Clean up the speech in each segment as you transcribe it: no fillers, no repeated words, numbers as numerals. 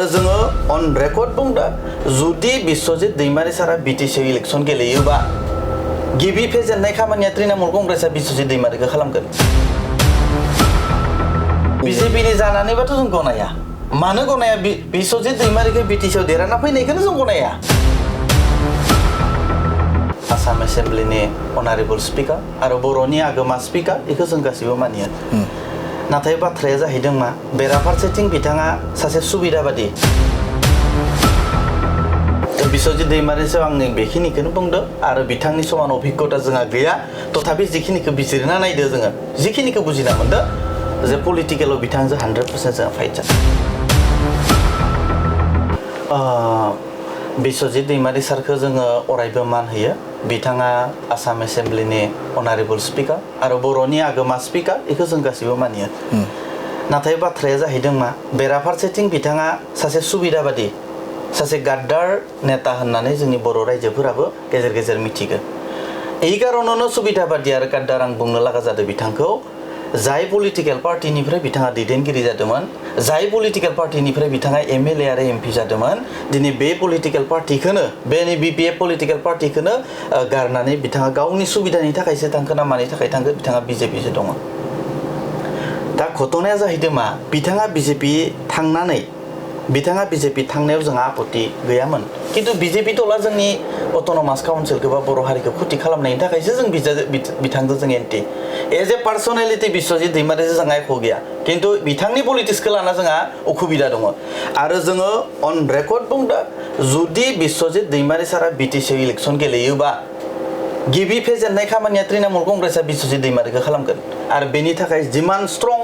जोङो अन रेकर्ड बुंदो जुदि बिश्वजित दैमारि सारा बिटिसि इलेक्शन गेलेयोबा गिबि फेजेननाय खामानिया तृणमूल कंग्रेसआ बिश्वजित दैमारिखौ खालामगोन बिजेपिनि जानानैबाथ' जों गनाया मानो गनाया बिश्वजित दैमारिखौ बिटिसिआव देरहाना फैनायखौनो जों गनाया आसाम एसेम्ब्लिनि अनारेबल स्पिकार आरो बर'नि आगोमा स्पिकार बेखौ जों गासिबो मानियो नाथाय बाथ्राया जाहैदों मा बेराफारसेथिं बिथाङा सासे सुबिदाबादि बिश्वजित दैमारिजों आं बेखिनिखौनो बुंदों आरो बिथांनि समान अभिज्ञता जोंहा गैया तथापि जिखिनिखौ बिजिरना नायदो जोङो जिखिनिखौ बुजिना मोनदो जे पलिटिकेलाव बिथांजों 100% जोंहा फाइट जागोन बिश्वजित दैमारि सारखौ जोङो अरायबो मान होयो बिथाङा आसाम एसेम्ब्लिनि अनारेबल स्पिकार आरो बर'नि आगोमा स्पिकार बेखौ जों गासिबो मानियो नाथाय बाथ्राया जाहैदों मा बेराफारसेथिं बिथाङा सासे सुबिदाबादि सासे गाद्दार नेता होननानै जोंनि बर' रायजोफोराबो गेजेर गेजेर मिथिगो এই कारणावनो सुबिदाबादि आरो गाद्दार आं बुंनो लागा जादों बिथांखौ जाय पलिटिकल पार्टीनिफ्राय बिथाङा दैदेनगिरि जादोंमोन जाय पलिटिकल पार्टीनिफ्राय बिथाङा एमएलए आरो एमपि जादोंमोन दिनै बे पलिटिकल पार्टीखौनो बेनि बिपिएफ पलिटिकल पार्टीखौनो गारनानै बिथाङा गावनि सुबिदानि थाखायसो थांखो ना मानि थाखाय थांखो बिथाङा बिजेपिसो दङ दा घटनाया जाहैदों मा बिथाङा बिजेपि थांनानै बिथाङा बिजेपि थांनायाव जोंहा आपत्ति गैयामोन किन्तु बिजेपि दला जोंनि अट'नमास काउन्सिलखौ बा बर' हारिखौ खुथि खालामनायनि थाखायसो जों बिथांखौ जों एन्टि एज ए पार्सनेलिटि बिश्वजित दैमारिजों जोंहा एख' गैया किन्तु बिथांनि पलिटिक्सखौ लाना जोंहा उसुबिदा दङ आरो जोङो अन रेकर्ड बुंदो जुदि बिश्वजित दैमारि सारा बिटिसि इलेक्शन गेलेयोबा गिबि फेजेननाय खामानिया तृणमूल कंग्रेसआ बिश्वजित दैमारिखौ खालामगोन आरो बेनि थाखाय जिमान स्ट्रं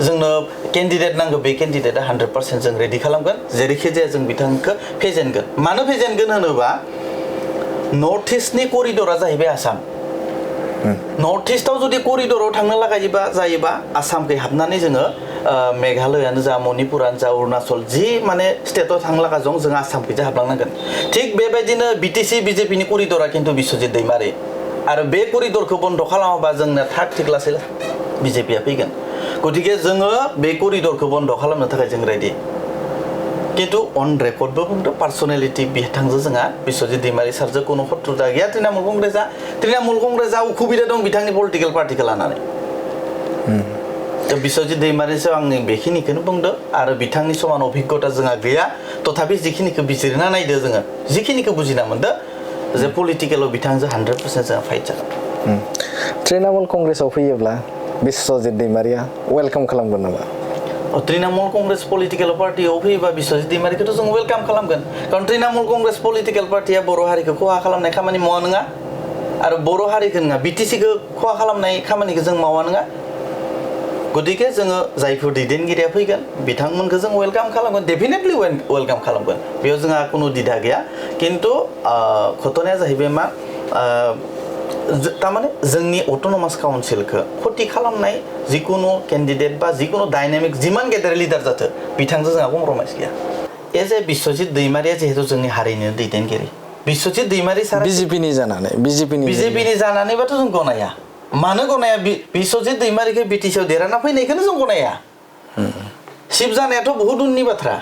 जोंनो केन्डिडेट नांगौ बे केन्डिडेटआ 100% जों रेडि खालामगोन जेरैखि जाया जों बिथांखौ फेजेनगोन मानो फेजेनगोन होनोबा नर्थ ईस्टनि करिडरा जाहैबाय आसाम नर्थ ईस्टआव जुदि करिडराव थांनो लागायोबा जायोबा आसामखै हाबनानै जोङो मेघालयानो जा मणिपुरानो जा अरुणाचल जि माने स्टेटआव थांनो लागा दं जों आसामखैजा हाबलांनांगोन थिग बेबायदिनो बिटिसि बिजेपिनि करिडरा खिन्थु बिश्वजित दैमारि आरो बे करिडरखौ बन्द खालामाबा जोंना थाग थिग लासै बिजेपिया फैगोन गतिके जोङो बे करिडरखौ बन्द खालामनो थाखाय जों रेडि किन्तु अन रेकर्डबो बुंदों पार्सनेलिटि बिथांजों जोंहा बिश्वजित दैमारि सारजों कोनो शत्रुता गैया तृणमूल कंग्रेसआ उसुबिदा दं बिथांनि पलिटिकेल पार्टीखौ लानानै बिश्वजित दैमारिजों आं बेखिनिखौनो बुंदों आरो बिथांनि समान अभिज्ञता जोंहा गैया तथापि जिखिनिखौ बिजिरना नायदो जोङो जिखिनिखौ बुजिना मोनदो जे पलिटिकेलाव बिथांजों 100% जोंहा फाइट जागोन तृणमूल कंग्रेसआव फैयोब्ला बिश्वजित दैमारिया वेलकाम खालामगोन नामा तृणमूल कंग्रेस पलिटिकल पार्टीआव फैयोबा बिश्वजित दैमारिखौथ' जों वेलकाम खालामगोन कारण तृणमूल कंग्रेस पलिटिकल पार्टीया बर' हारिखौ खहा खालामनाय खामानि मावा नङा आरो बर' हारिखौ नङा बिटिसिखौ खहा खालामनाय खामानिखौ जों मावा नङा गतिके जोङो जायफोर दैदेनगिरिया फैगोन बिथांमोनखौ जों वेलकाम खालामगोन डेफिनेटलि वेलकाम खालामगोन बेयाव जोंहा कुनु दिदा गैया किन्तु घटनाया जाहैबाय मा तारमाने जोंनि अट'नमास काउन्सिलखौ खति खालामनाय जिकुनु केन्डिडेट बा जिकुनु डायनामिक जिमान गेदेर लिडार जाथो बिथांजों जोंहा कमप्रमाइज गैया एज ए बिश्वजित दैमारिया जिहेतु जोंनि हारिनि दैदेनगिरि बिश्वजित दैमारि सारा बिजेपिनि जानानैबाथ' जों गनाया मानो गनाया बिश्वजित दैमारिखौ बिटिसिआव देरहाना फैनायखौनो जों गनाया सिफ जानायाथ' बहुद उननि बाथ्रा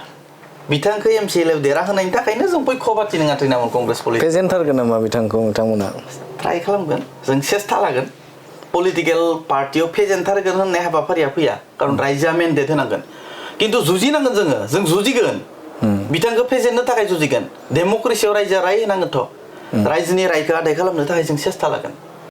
बिथांखौ एमसिएलएआव देरहाहोनायनि थाखायनो जों पक्षपाती नङा तृणमूल कंग्रेस फेजेनथारगोन नामा बिथांखौ नोंथांमोना ट्राइ खालामगोन जों सेस्था लागोन पलिटिकेल पार्टीआव फेजेनथारगोन होननाय हाबाफारिया फैया कारण रायजोआ मेन्डेट होनांगोन किन्तु जुजिनांगोन जों जुजिगोन बिथांखौ फेजेननो थाखाय जुजिगोन डेम'क्रेसियाव रायजोआ राय होनांगोनथ' रायजोनि रायखौ आदाय खालामनो थाखाय जों सेस्था लागोन